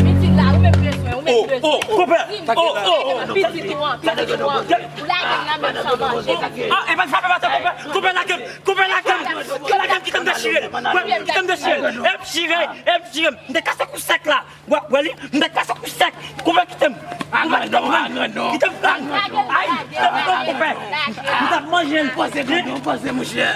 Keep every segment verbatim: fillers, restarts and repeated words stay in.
Pitit la, ou menm bezwen, ou menm bezwen. Oh, oh, konpè. Oh, oh, oh. Pitit ou an, pitit ou an. Ou lage m nan menm san manje. Ah, e pa frape pa sa, konpè. Konpè, lage m, konpè, lage m. Lage m, kite m dechire l. Kite m dechire l. E p chire, e p chire m. M te kase kou sèk la. Wè, wè li, m te kase kou sèk. Konpè, kite m. Konpè, kite m pran. Kite m pran. Ay, kite m pran, konpè. M t ap manje l. Poze, poze, monchè.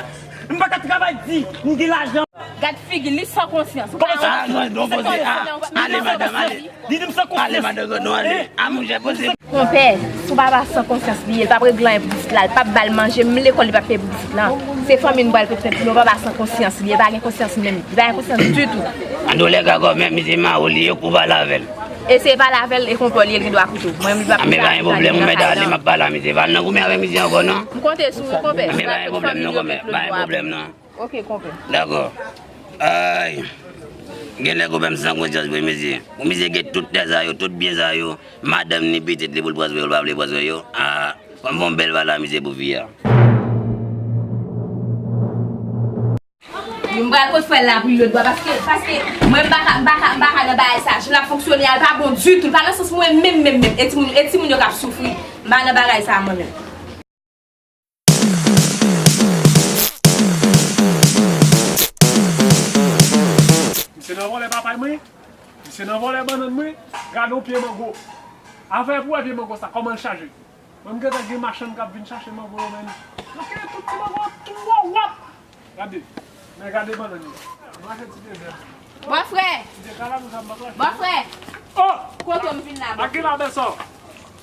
M pa ka travay di, m gen lajan. Gad figi li san konsyans. Kòman sa? Ah, non, non, poze. Ah, ale, madanm, ale. Li di m san konsyans. Ale, madanm, non, ale. Ah, monchè, poze. Konpè, si w papa san konsyans li ye, li p ap regle anyen pou pitit la, li p ap ba l manje, menm lekòl li p ap peye pou pitit la. Se fanmi n pral pete pou nou, papa san konsyans li ye, li pa gen konsyans menm, li pa gen konsyans ditou. Andoulèga, kòmè, misye mawon li, yo pou pale avè l. Eseye pale avè l, e konpè li ye, li gen dwa koute w. Mwen, li p ap. Anben, pa gen pwoblèm, ou mèt ale, m ap pale a misye. Pa al nan goumen avè misye ankò, non. M konte sou ou, konpè. Anben, pa gen pwoblèm, non, kòmè, pa gen pwoblèm, non. Ok, konpè. Dakò. Ay. Genlè konpè m san konsyans vre, mesye. Pou misye gen tout tè sa yo, tout byen sa yo, madanm ni pitit li pou l pran swen yo, l pa vle pran swen yo. Ah, fò m fè yon bèl pale a misye pou fi a. M pral kot frè l la pou l lòt bò, paske, paske mwen m pa ka, m pa ka, m pa ka nan bagay sa. Jan l ap fonksyone a, l pa bon ditou. L pa nan sans mwen menm, menm, menm. E timoun, e timoun yo k ap soufri. M pa nan bagay sa mwen menm. Misye nan vòlè papay mwen. Misye nan vòlè bannann mwen. Gade yon pye mango. Avè pou wè pye mango sa, kòman l chaje. Mwen m gentan gen machann k ap vin chache mango yo, men. Yo kenbe tout ti mango yo tou wòwòp. Gade. Men gade bannann yo. M rache ti pye vè. Bòfrè! Ti pye kalamou sa m pa rache. Bòfrè! Oh! Kote w m vin la, bòfrè? Ak gen la bèsò.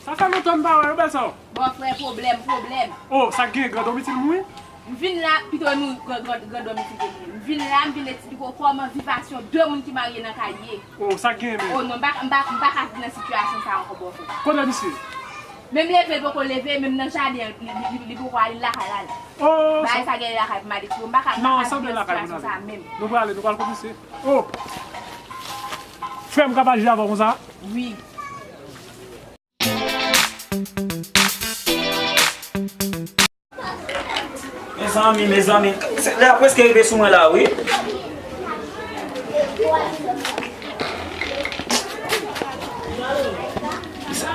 Sa fè lontan m pa wè yo, bèsò. Bòfrè, pwoblèm, pwoblèm. Oh, sa k gen, grandòm itil mouri? M vin la, pito nou gran, gran, grandòm itil te mouri. M vin la, m vin eksplike w kòman vivasyon de moun ki marye nan kay ye. Oh, sa k gen, men? Oh, non, m pa, m pa, m pa ka viv nan sitiyasyon sa ankò, bòfrè. Kote misye? Menm leve, l poko leve, menm nan jaden an, li, li, li, li poko ale, l lakay la. Oh, bagay sa gen lakay pou m ale tou. M pa ka, m pa ka viv nan sitiyasyon sa menm. Nou prale, nou pral kot misye. Oh! Frè m ka pa jwe avè w konsa? Wi. Mezanmi, mezanmi, se, lè a prèske rive sou mwen la, wi.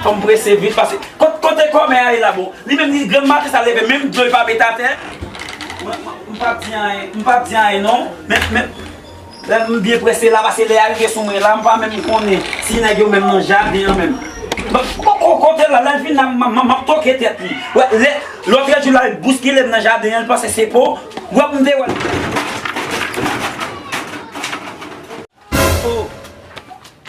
Fò m prese vit, paske kot-, kote kòmè a ye la, bon? Li menm, li granm maten sa leve, menm dlo li pa mete atè. Mwen, mwen, m p ap di anyen, m p ap di anyen, non. Men, men, lè m byen prese la, paske lè a rive sou mwen la, m pa menm konnen si nèg yo menm nan jaden an menm. Bon, ko-, ko-, kote la, lè l vin la, m, m, m ap toke tèt li. Wè, lè, lòt jou la, l bouskile m nan jaden an, l panse se po. Wè, m te wè. Oh.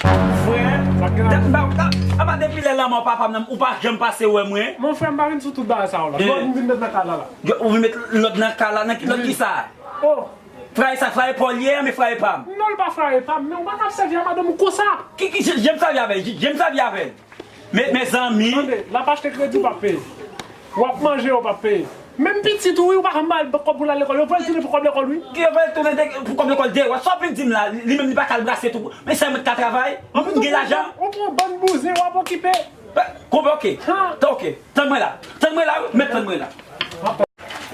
Frè, m pa, m pa, apa depi lè lanmò papa m nan, ou pa janm pase wè mwen? Mon frè, m pa vin sou tout bagay sa yo la. Lòd m vin met nan kay la la. Ou vin met lòd nan kay la, nan ki lòd ki sa? Oh. Fraye sa, fraye pa w li ye, men fraye pa m. Non, l pa fraye pa m, men ou pa ka ap sèvi a madanm ou konsa. Ki, ki, jan, jan m sèvi avè l, jan m sèvi avè l. Men, mezanmi. Tande, l ap achte kredi, ou p ap peye. W ap manje, ou p ap peye. Menm pitit ou, wi, ou pa janm ba l kòb pou l al lekòl. Yo voye l tounen pou kòb lekòl, wi. Ki yo voye l tounen de, pou kòb lekòl de? Wè sa w fin di m la, li menm li pa ka al brase tou. Men sa mwen ka travay. Mwen gen lajan. Ou pran bann bouzen, w ap okipe. Konpè, oke. Tan, oke. Tann mwen la. Tann mwen la, wi. Mèt tann mwen la.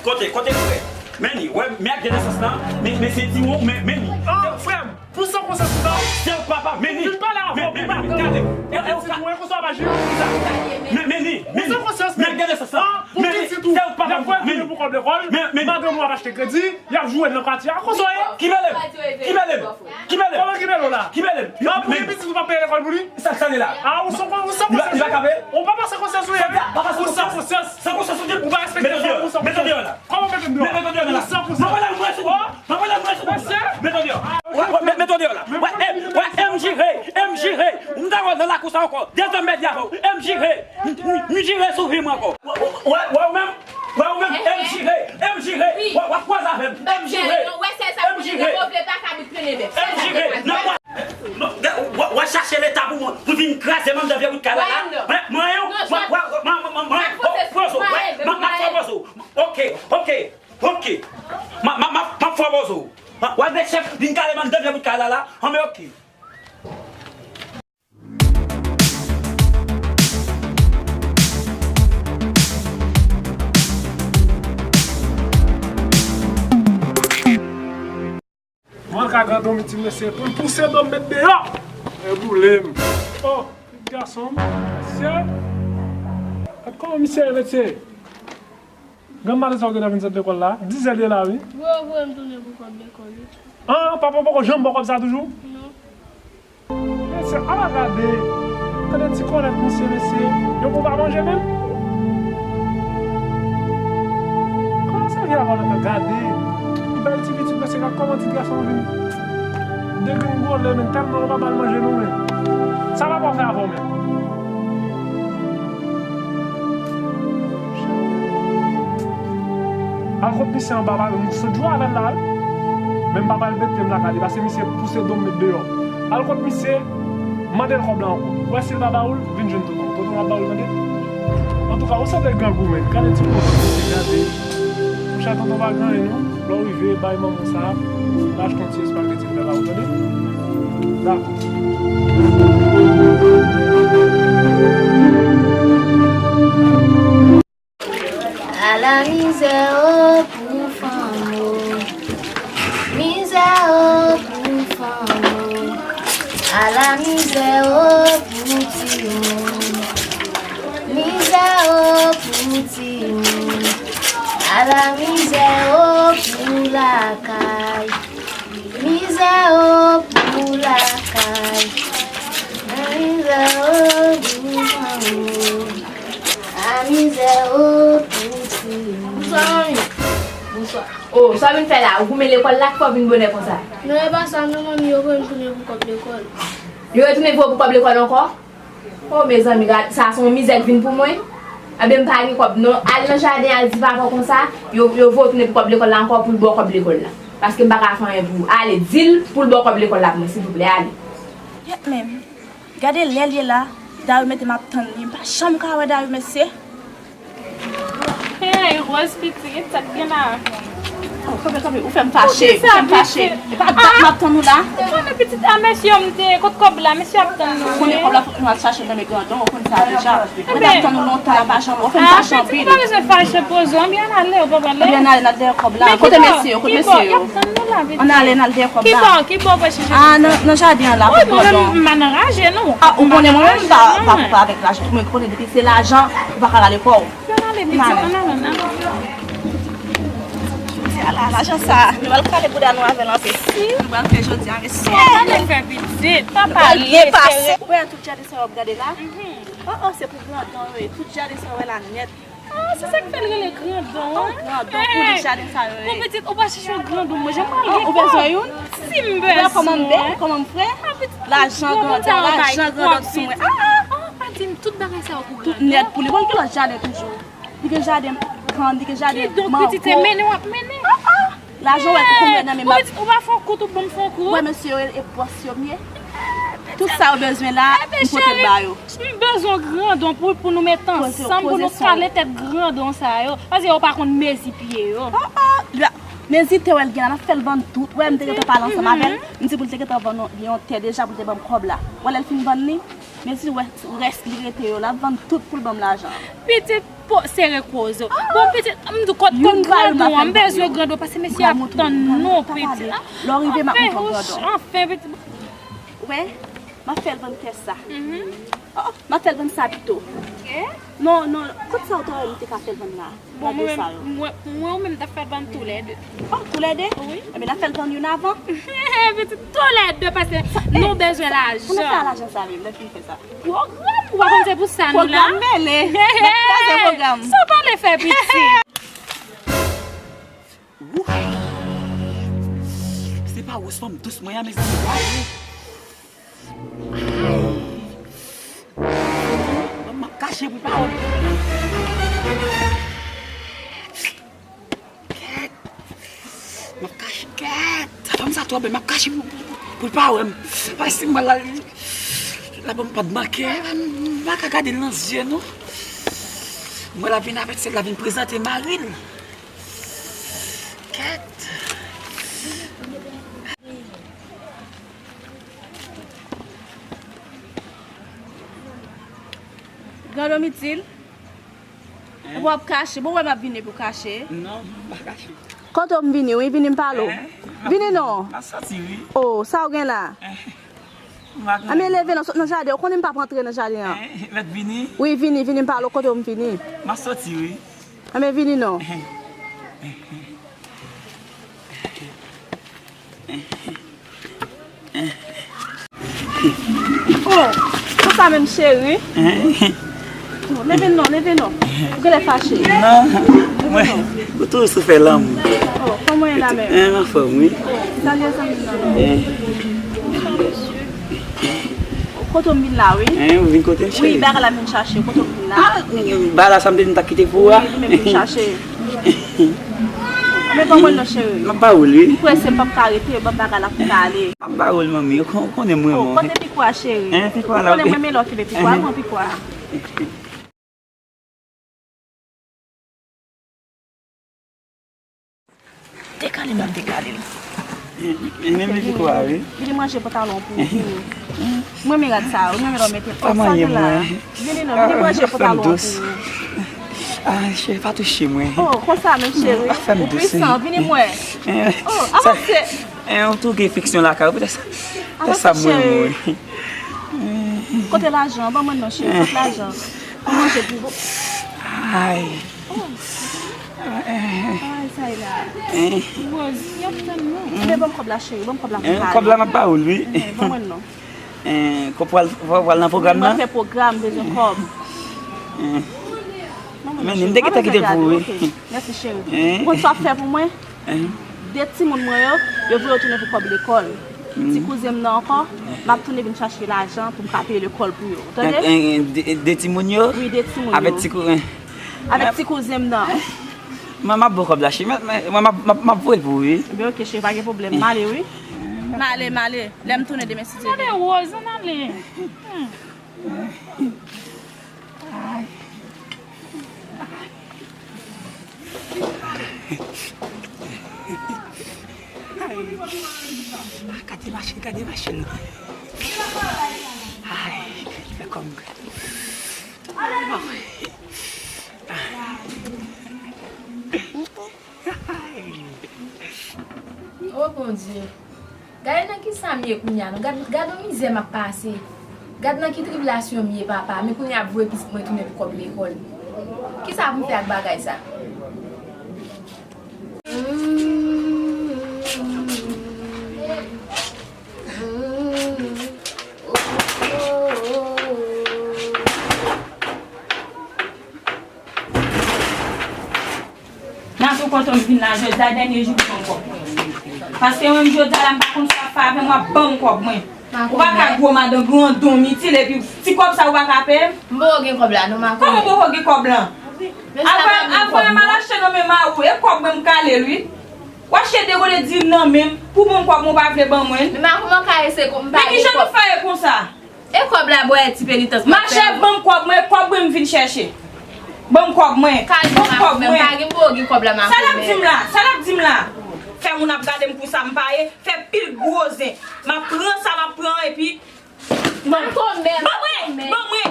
Kote, kote frè? Men li, wè, men ak gen nan sans lan, men, men se ti won, men, men li. Ah, frè m, pou san konsyans ou sa. Se w papa, men li. Vin pale avè w pou madanm. Gade. E, e, ou ka. Pou konsa pa jwe pou sa. Men, men li, men li. Pou san konsyans, men ak gen nan sans lan. Ah, pou pitit ou. Se w papa, men li. Pou kòb lekòl, men, men li. Madanm ou ap achte kredi, y ap jwe nan katye a. Konsa w ye. Ki mele m? Ki mele m? Ki mele? Kòman ki mele w la? Ki mele? Yo, pou li pitit ou pa peye lekòl pou li? Sa, sa li la? Ah, ou san, ou san konsyans. Li pa ka peye? Ou pa pase konsyans ou ye? Ou pa pase konsyans. San konsyans ou di? Ou pa respekte fanm ou san konsyans. Mete deyò la. Kòman mete deyò? Mete deyò la. Ou san konsyans. Mwen la mwen sou. Mwen la mwen sou. Mesye. Mete deyò. Wè, wè, mete deyò la. Wè, M J Rey, M J Rey. M J Rey. M ta wè nan lakou sa ankò. Dezòm mèt ya pou M J Rey. M J Rey sou vi mwen ankò. Wè, wè, wè ou menm. Wè ou menm, M J Rey, M J Rey, w ap kwaze avè m, M J Rey, M J Rey, M J Rey, nan kwa, w ap chache leta pou mwen, pou vin kraze m anndan vye bout kay la la, mwen, mwen, mwen, mwen, mwen, mwen, pran zo, mwen, mwen, mwen, pran zo, ok, ok, ok, m ap, m ap, m ap, m ap fè pran zo, w ap vin chèf vin kale m anndan vye bout kay la la, anben ok. Mwen ka grandomi ti mesye pou l pouse do m met deyò. E boule m. Oh, pitit gason m. Mesye. Gad kòman misye ye, mesye. Grann maten sa w gentan vin sot lekòl la. Dizè de la, wi. Bro, voye m tounen pou kòb lekòl, wi. Ah, papa w poko janm ba w kòb sa toujou? Non. Mesye, ala gade. Gade ti kòlèt misye, mesye. Yo pou pa manje menm. Kòman sa vye avan nan gade? Bèl ti pitit, mesye, gad kòman ti gason vin. Degringole, men tèlman yo pa ba l manje non, men. Sa papa w fè avè w menm? Al kot misye anba, pa, m sot jwe avè l la, wi. Men m pa pral mete m lakay li, paske misye pouse do m met deyò. Al kot misye, mande l kòb la ankò. Ou wè si l pa ba ou l, vin jwenn tonton. Tonton ap ba ou l, tande? Antouka, ou sanble grangou, men. Gade ti tonton, gade. Monchè, tonton pa gen anyen, non. Lè w rive, bay manman sa, l achte yon ti espageti l fè ba ou, tande? Dakò. Ala mizè o pou fanm o. Mizè o pou fanm o. Ala mizè o pou timoun. Mizè o pou timoun. Ala mizè o pou lakay. Mizè o pou lakay. Mizè o pou fanm o. A mizè o pou timoun. Bonswa, manmi. Bonswa. Oh, sa w vin fè la? Ou goumen lekòl la, ki fè w vin bonè konsa? Non, e pa sa, non, manmi, yo voye m tounen pou kòb lekòl. Yo retounen voye w pou kòb lekòl ankò? Oh, mezanmi, gad, sa se yon mizè k vin pou mwen. Anben, m pa gen kòb, non. Al nan jaden, al di papa w konsa, yo, yo voye w tounen pou kòb lekòl la ankò pou l ba w kòb lekòl la. Paske m pa ka fè anyen pou ou. Ale, di l pou l ba w kòb lekòl la pou mwen, silvouplè, ale. Yèt menm. Gade lè l ye la, Dayou mete m ap tann li. M pa janm ka wè Dayou, mesye. Hey, Rose pitit, sa k gen la? Oh, kanpe, kanpe, ou fè m fache, ou fè m fache. E pa dat m ap tann ou la. Ou konnen pitit a mesye yo m te, kot kòb la, mesye ap tann nou. Ou konnen kòb la fòk nou al chache l nan men grandon, ou konn sa deja. Mwen t ap tann ou lontan la, pa janm, ou fè m fache anpil. Pitit, ou pa bezwen fache, poze w, ann ale, ou pa pale. Ebyen, ann ale, n al dèyè kòb la. Kote mesye yo, kote mesye yo? Y ap tann nou la, pitit. Ann ale, n al dèyè kòb la. Ki bò, ki bò w pral chèche? Ah, nan, nan jaden an la, kot grandon. M pa nan raje, non. Ah, ou konnen mwen menm, m pa, pa koupe avèk lajan. Mwen konnen depi se lajan, ou pa ka rale kò w. Ann ale, pitit, ann ale, ann ale. Ala, lajan sa, nou pral kale bouda nou avè l anpil. Nou pral fè jodi a, mesye. Ann ale fè pitit, pa pale, sere. Ou wè tout jaden sa yo ap gade la? Oh, oh, se pou grandon yo ye. Tout jaden sa yo wè la nèt. Ah, se sa k fè l rele grandon an. Oh, grandon pou li jaden sa yo ye. Bon, pitit, ou pa chèche yon grandon, mwen, jan m pral gen kòb. Ou bezwen youn? Si m bezwen. Ou wè kòman m bèl, kòman m fre? Ah, pitit, lajan grandon, lajan grandon sou mwen. Ah, ah. Oh, pa di m tout bagay sa yo pou grandon. Tout nèt pou li. Bon, l gen lòt jaden toujou. Li gen jaden kann, li gen jaden mango. Kidonk, pitit, se mennen w ap mennen. Ah, ah. Lajan w wè kou konbyen nan men m ap. Ou pa fè yon kou, tout bon fè yon kou. Ou wè mesye yo e bòs yo m ye. Tout sa yo bezwen la, m pote l ba yo. M bezwen grandon pou, pou nou met ansanm, pou nou kale tèt grandon sa yo. Paske yo pa konn mezi pye yo. Oh, oh, mezi te wè l gen la, n ap fè l vann tout. Wè, m te gentan pale ansanm avè l. M di pou l te gentan vann yon, yon tè deja pou l te ban m kòb la. Wè, lè l fin vann li, mezi wè, rès li rete yo, l ap vann tout pou l ban m lajan. Pitit, po, sere koze w. Bon, pitit, m di w kot, kot grandon an, m bezwen grandon, paske mesye ap tann nou, pitit. Lè w rive, m ap montre w grandon. Anfen, pitit. Ou wè? M ap fè l vann kès sa. Oh, m ap fè l vann sa pito. Non, non, kòb sa ou ta wè m te ka fè l vann la? Bon, mwen menm, mwen, mwen ou menm m t ap fè l vann toulède. Oh, toulède? Wi. Enben, n ap fè l vann youn avan. Pitit, toulède, paske nou bezwen lajan. Sa n ap fè a lajan sa menm, lè fin fè sa? Pwogram, ou pa konn se pou sa nou la? Pwogram mele. N ap kraze pwogram. Sa w pale fè pitit? Wouf! Se pa wòz fanm dous mwen an, mezanmi, w ap wè. Ay! M ap kache pou l pa wè m. Kèt! M ap kache, kèt! Fanm sa twò bèl, m ap kache pou, pou, pou l pa wè m. Paske si m wè l la, l ap ban m pa de manke, m pa ka gade l nan zye, non. M wè l ap vin avèk sèl, l ap vin prezante mari l. Kèt. Grann Domitil. Hein? W ap kache. Bon, wè m ap vini pou kache. Non, m pa kache. Kote w m vini, wi, vini m pale w. Hein? Vini non. M ap soti, wi. Oh, sa w gen la? Hein? M pa gen. Anben leve non, sot nan jaden. Ou konnen m p ap antre nan jaden an. Hein? Mèt vini? Wi, vini, vini m pale w kote w m vini. M ap soti, wi. Anben vini non. Oh, konsa menm cheri. Oh, leve non, leve non. Ou genlè fache. Non, mwen, ou toujou sou fè lanmou. Oh, kòman w ye la menm? Eh, m anfòm, wi. Oh, salye zanmi m nan. Eh. Kote w m vin la, wi. Hein, ou vin kote m, cheri? Wi, bagay la m vin chache, kote w m vin la? Ah, bagay la sa m te di m ta kite pou ou a. Wi, li menm vin chache. Men ban mwen non, cheri. M ap ba ou l, wi. M prese, m p ap ka rete, ban m bagay la pou m ka ale. M ap ba ou l, manmi, ou kon-, ou konnen m renmen w. Oh, kote pikwa, cheri? Hein, pikwa la, ou konnen mwen, men lè w kenbe pikwa, pran pikwa. Dekale m ap dekale l. Men, men, men, men, wi. Vini manje pantalon pou ou, vini. Mwen, men rad sa, ou mwen, men lò mete. Oh, sa gen la. Vini non, vini manje pantalon pou ou. Ah, cheri, pa touche mwen. Oh, konsa menm, cheri. Ou pwisan, vini mwen. Oh, avanse. Eh, ou tou gen fleksyon lakay ou, poutèt sa, poutèt sa mwen, mwen. Kote lajan? Ban mwen non, cheri, kote lajan? Pou manje pou ou. Ay. Oh. Ay, sa e la. Rose, y ap tann nou. Ebyen, ban m kòb la, cheri, ban m kòb la pou m ale. Kòb la, m ap ba ou l, wi. Ban mwen non. Kòb pral, pral nan pwogram nan? Mwen fè pwogram, bezwen kòb. Men, m te gentan kite pou ou, wi. Mèsi, cheri. Ou konn sa w ap fè pou mwen? De timoun mwen yo, yo voye yo tounen pou kòb lekòl. Ti kouzen m nan ankò, m ap tounen vin chache lajan pou m ka peye lekòl pou yo. Tande? De, de timoun yo? Wi, de timoun yo. Avèk ti kou-, avèk ti kouzen m nan. Mwen, m ap ba w kòb la, cheri. Mwen, mwen, m ap, m ap, m ap voye l pou ou, wi. Ebyen, oke, cheri, pa gen pwoblèm. M ale, wi. M ale, m ale. Lè m tounen demen, si Dye vle. Gade Rose, ann ale. Ay. Gade machin, gade machin. Ay, fè kòm. O Bondye, gade nan kisa m ye kounye a non. Gad, gad yon mizè m ap pase. Gad nan ki tribilasyon m ye, papa. Men kounye a ap voye pitit mwen tounen pou kòb lekòl. Kisa pou m fè ak bagay sa? Nan sou kote m vin la, jodi a dènye jou pou m kòb mwen. Paske mwen jodi a la, m pa konn sa w ap fè avè m, w ap ban m kòb mwen. Ou pa ka gwo madan grandon m itil epi ti kòb sa ou pa ka peye m? M poko gen kòb la non, Makomè. Kòman ou poko gen kòb lan? Avan, avan m al achte nan men mari w, e kòb mwen m kale l wi. W achte de gode diri nan men m, pou ban m kòb mwen ou pa vle ban mwen. Men Makomè, ou ka eseye kòb, m pa gen kòb. Men kijan nou fè ye konsa? E kòb la, bwè ti penitans m ap fè. Machè, ban m kòb mwen, e kòb mwen m vin chèche. Ban m kòb mwen. Ban m kòb mwen. M pa gen, m poko gen kòb la, Makomè. Sa l ap di m la? Sa l ap di m la? Fè moun ap gade m pou sa m pa ye, fè pil gwo zen. M ap pran sa m ap pran epi ban m. Makomè, ban mwen, Makomè. Ban mwen.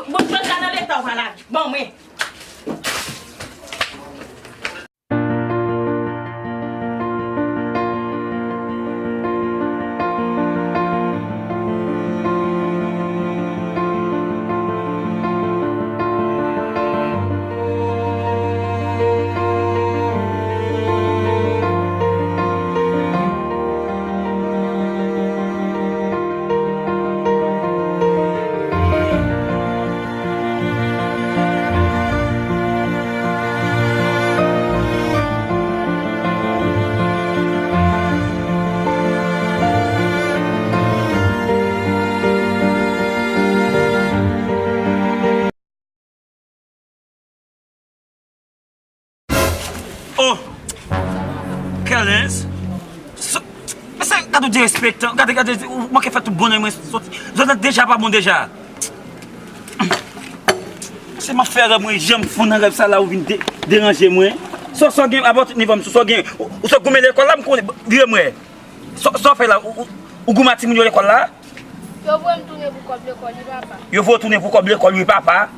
Bon, jodi a nan leta w pa la. Ban mwen. Gade ou derespektan, gade, gade, ou manke fè tout bonè mwen soti. Zòt la deja pa bon deja. Se m ap fè rèv mwen, jan m fon nan rèv sa la, ou vin de- deranje mwen. Sa, sa w gen, abò tout nivo m, sa w gen. Ou, ou sot goumen lekòl la, m konnen, vire mwen. Sa, sa w fè la, ou, ou, ou goumen ak timoun yo lekòl la? Yo voye m tounen pou kòb lekòl, wi, papa. Yo voye w tounen pou kòb lekòl, wi, papa.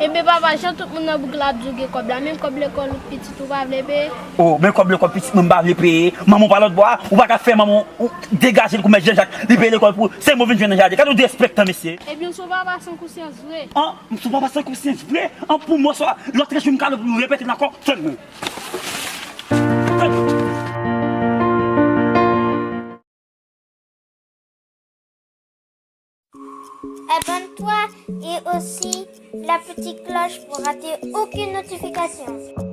Ebyen, papa, jan tout moun nan bouk la ap di w gen kòb la, menm kòb lekòl ou pitit ou pa vle peye? O, men kòb lekòl pitit mwen m pa vle peye. Manman w pa lòt bò a, ou pa ka fè manman w degaje l kou mèt Jan Jak, li peye lekòl pou ou. Se mwen vin jwenn nan jaden. Gade ou derespektan, mesye. Ebyen, w se yon papa san konsyans vre. An, m se yon papa san konsyans vre. An, pou mwen, sa, lòt jou m ka repete l ankò. Tande. Abonne-toi et aussi la petite cloche pour rater aucune notification.